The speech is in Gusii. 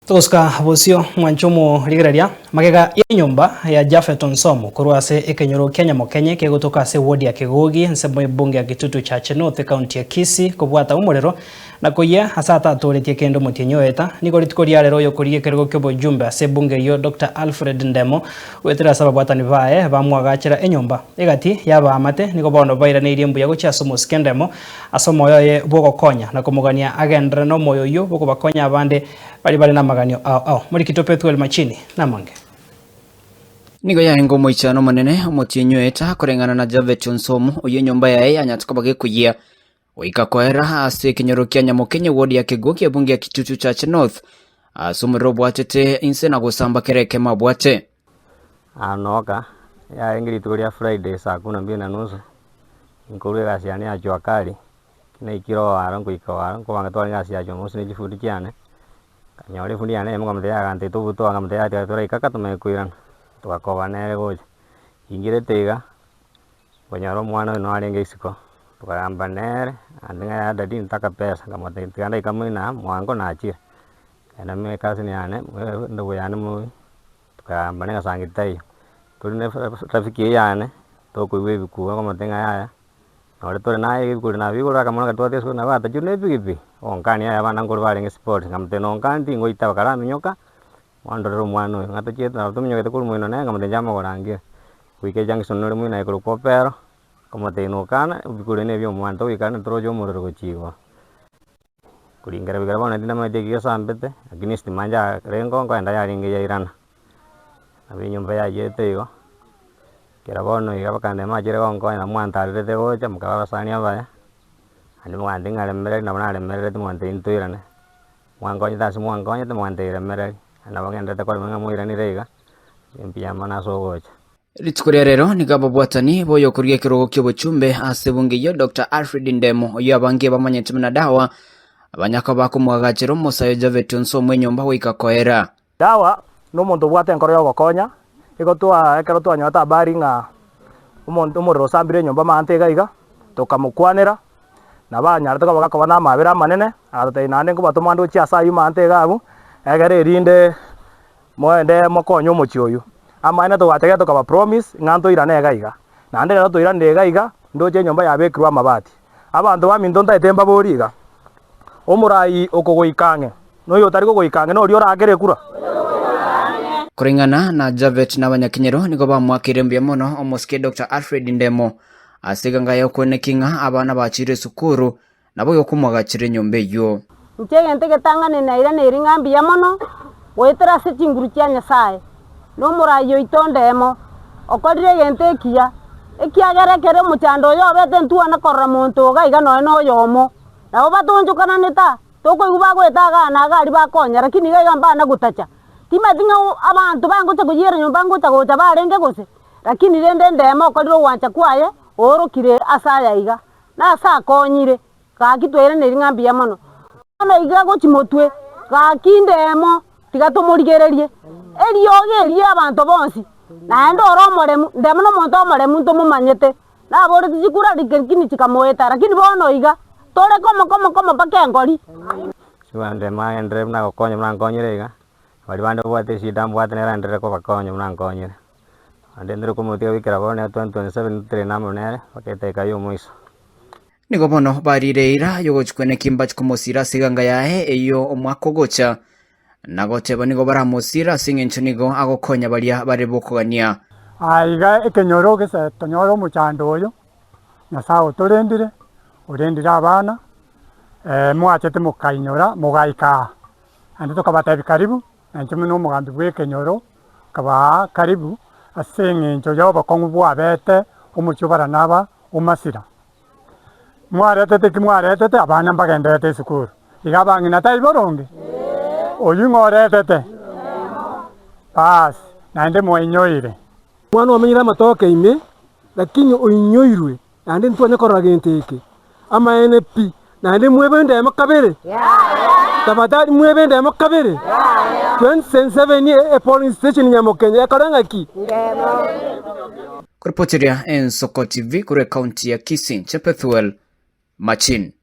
Togosuka bosio mwanche omorigereria magega y'enyomba ya Japhet Onsomo korwa ase ekenyoro kia Nyamokenye kegotoka ase ewodi ya Kegogi ensemo y'ebunge ya Kitutu Chache North ekaunti ya Kisii kobwata omorero na koyia ase atatoretie kende omotienyi oeta. Nigo rituko ria rero oyokorigia ekerogo ki'obojumbe ase ebunge eyio Doctor Alfred Ndemo goetera ase ababwatani baye bamwagachera enyomba. Egati y'abaamate nigo bono bairaneirie mbuya gochia ase omosike Ndemo ase omoyo oye bw'ogokonya na komogania agenderere nomoyo oyio bw'okobakonya abande baria bare namaganio ao ao. Morikito Pethuel Machini namange. Nigo yarenge omoichano omonene omotienyi oeta koreng'ana na Japhet Onsomu, oyio enyomba yaye yanyarete koba gekoyia goika koera ase ekenyoro kia Nyamokenye ward ya Kegogi ebunge ya Kitutu Chache North ase omorero obwatete inse na gosamba kera ekemo abwate. Anoka, yarenge rituko ria Friday saa kumi na mbili na nusu, nkorwa egasi yane ya jua kali, naikire oaro nkoika oaro, nkobanga twarenge egasi ya jumamosi na chifundi chiane, nkanyora efundi yane eyemo nkamotebia yagantete obutwa nkamotebia yaya tiga toraika aka tomanye koirana, togakoba nere gocha. Ingirete iga, nkonyora omwana oyo narenge isiko, tokagamba nere, agantebia ng'a yaya daddy ntaka pesa, nkamotebia tiga ndaika moino aa mwango nachire, nkagenda me ecousin yane, endugu yane moyi. Tokagamba na egasangi taiyo, tore na rafiki eye yane, tokoigwa ebikuba okomotebia ng'a yaya, nore tore naye ebikuri nabigorire akamwana karia twateba esukuru nabo atachire na epikipiki, ogonkania yaya abana nkorwa barenge sports, nkamotebia nonkani tingoitaba karaminyoka, ondorere omwana oyo, ng'a tochiete nabo tominyokete korwa moino nere nkamotebia inche amagoro angire, goika ejunction ore moino aye korokwa opero, nkamotebia nokana ebikuri ebi na ebia omwana togoikana toroche omorero gochia igoro. Koringera goikera bono tindamanyeti eki gesambete, lakini estima yarenge nkoenda yarenge yairana, nabo enyomba yayiete igo, ekero bono iga bakande machire gonkonya nabo mwantarerete gocha mokaba abasani abaya, naende mwantebia ng'a remereri nabo naremerereti mwantebia ntoirane, mwankonyete ase mwankonyete mwantebia remereri, nabo ngendererete korema ng'a mwairanire iga, mbuya mono ase ogocha. Rituko ria rero nigo ababwatani b'oyokorigia ekerogo ki'obochumbe ase ebunge eyio Doctor Alfred Ndemo oyio abange bamanyete buna Dawa abanyaka bakomoagachera omosae o Japhet Onsomu enyomba goika koera. Dawa nomonto obwate enkoro y'ogokonya, igo twa ekero twanyorete habari ng'a omonto omorero osambire enyomba amaanto iga iga, tokamokwanera, nabo anyarete koba gakoba na amabera amanene, agatotebia naende nkobatoma nde gochia ase aywo amaanto iga abwo, egere erinde Moende mokonye omochie oyio. Amaene togachaka tokaba promise ng'a ntoirane iga iga. Naende rero toiranire iga iga, ndoche enyomba yabekirwe amabati. Abanto baminto ntaete mbaborie iga, Omorai okogoika ang'e, na oyo otari kogoika ang'e noria oraakere ekura? Koreng'ana na Japhet na abanyakenyoro nigo bamoakeire mbuya mono omosike Doctor Alfred Ndemo ase eganga y'okoenekia ng'a abana bachire esukuru Naboigo komwagachire enyomba eyio. Inche egento egetang'ani nairaneirie ng'a mbuya mono goetera ase chinguru chia Nyasae, na omoraai oito ondemo, okorire egento ekiya, ekiagera ekero omochando oyo obete ntwana korora monto iga iga nonya na oyomo. Nabo batonchokananete aa, tokoigwa bagoeta igaa na iga aria bakonya, lakini iga iga mbana gotacha. Timanyeti ng'a abanto bangocha koyiera nyomba ngocha gocha barenge gose? Lakini rende ndemo okorire ogwancha kwaye, oorokire ase aya iga. Na ase akonyire, gaki twairaneri ng'a mbuya mono. Bono iga gochia motwe, gaki ndemo, tiga tomorigererie. Eriogi eri abanto bonsi, naende ore omoremu, ndemo nomonto omoremu ntomomanyete. Naboretie chikura lakini chikamoeta, lakini bono iga, tore komo komo komo mpaka engori. Chibande magenderere buna gokonya buna nkonyire iga, baria bande babwate eshida mbwate nere aenderere kobakonya buna nkonyire. Naende ntore komotiga goikera bono ere 2027 totenene amo nere mpaka edageka ya omoiso. Nigo bono bariire eira y'ogochia kweneki mbache komosiira ase eganga yaye eyio omwaka ogocha, na goteba nigo baramosiire ase engencho nigo agokonya baria bare b'okogania. Aiga ekenyoro gese tonyore omochando oyo, Nyasae otorendire, orendire abana, mwachete mokainyora mogaika aa, naende tokabatebia karibu, na inche buna omogambi bw'ekenyoro, nkabaa karibu ase engencho y'obokong'u bwabete omochie o Baranaba o Masira. Mwaretete eki mwaretete, abana mbagenderete esukuru. Iga abang'ina tai boronge? Oyio ng'o oretete? Baas, naende mwainyoire. Omwana omenyire amatoke ime, lakini oinyoirwe, naende ntitwanya korora gento eke. Amaene pi, naende mwebe endemo kabere? Tafadhali mwebe endemo kabere? 2027 e polling station Nyamokenye ekore ng'aki? Koripoteria Ensoko TV korwa ekaunti ya Kisii, Chepethuel Machin.